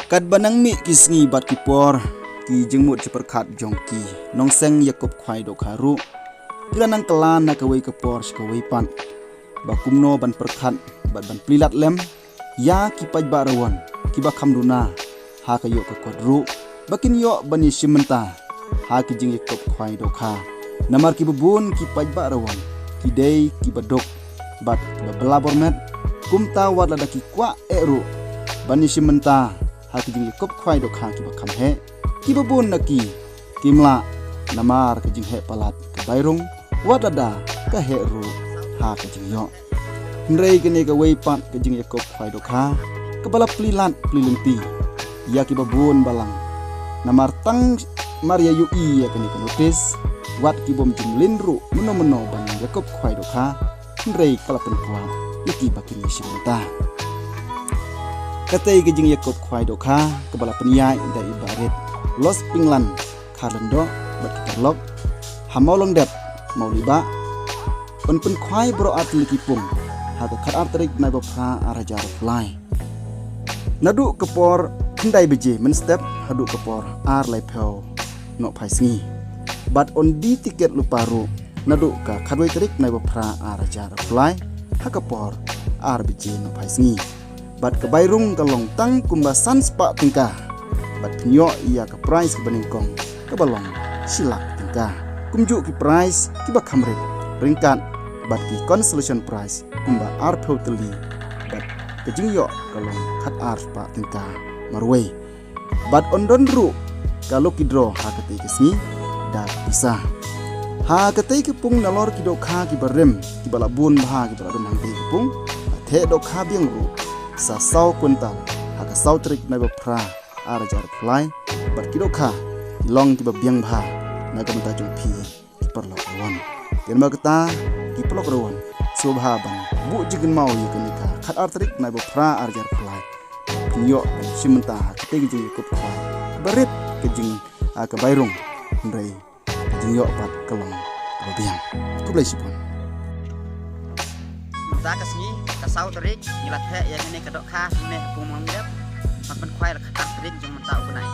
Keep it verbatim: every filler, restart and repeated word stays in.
Katba nang mih ki sngi bad ki por, ki jingmut jingpyrkhat jong ki nongseng ïakob khwai dohkha ruh ki la nang kylla na kawei ka por sha kawei pat, ba kumno ban pyrkhat bad ban plie lad lem ïa ki paidbah rawon kiba kham duna ha ka ïoh ka kot ruh, ba kin ïoh ban ïashim bynta ha ki jingïakob khwai dohkha. Namar kiba bun ki paidbah rawon ki dei kiba duk bad kiba bylla bor met, kumta wat lada ki kwah eh ruh ban ïashim bynta ha ki jingïakob khwai dohkha kiba kham heh, kiba bun na ki kim lah, namar ka jingheh palat ka bai rung, wat lada ka heh ruh ha ka jingïoh. Hynrei kane kawei pat ka jingïakob khwai dohkha kaba la plie lad plie lynti ïa kiba bun balang, namar tang mar ïa ïohi ïa kane ka notis, wat ki bym ju mlien ruh mynno mynno ban ïakob khwai dohkha, hynrei ka la pynkwah ïa ki ba kin ïashim bynta. Katei ka jingïakob khwai dohkha kaba la pynïaid da i Bah Rit Lospinglan Kharlyngdoh bad ki paralok ha Mawlyngdep, Mawlibah, yn pynkhwai baroh ar tylli ki pung ha ka khatar tarik bnai ba phra ar hajar arphew lai, naduh ka por khyndai baje mynstep haduh ka por ar laiphew nohphai sngi. Bad yn die tiket lypa ruh naduh ka khatwei tarik bnai ba phra ar hajar arphew lai ha ka por ar baje nohphai sngi. Bad ka bai rung ka long tang kumba san spah tyngka, bad phin ïoh ïa ka prize kaba nyngkong kaba long shi lak tyngka, kumjuh ki prize kiba kham rit ryngkat bad ki consolation prize kumba arphew tylli, bad ka jingïoh ka long khatar spah tyngka marwei. Bad yn don ruh ka lucky draw ha katei ka sngi da ka pisa. Ha katei ka pung nalor ki dohkha kiba rim kiba la bun bha kiba la don hangtei ka pung, la theh dohkha biang ruh sa saw kwintal ha ka saw tarik bnai ba phra ar hajar arphew lai, bad ki dohkha ki long kiba biang bha na ka bynta jong phi ki paralok rawon. Te namar kata ki paralok rawon, sngewbha ban buh jingkynmaw ïa kane ka khatar tarik bnai ba phra ar hajar arphew lai, phin ïoh ban shim bynta ha katei ka jingïakob khwai ba rit ka jing, ah, ka bai rung, hynrei ka jingïoh pat ka long kaba biang. Khublei shibun. Mynta ka sngi ka saw tarik ngi la theh ïa kane ka dohkha hangne ha pung Mawlyngdep, ban pynkhwai la khatar tarik jong mynta u bnai.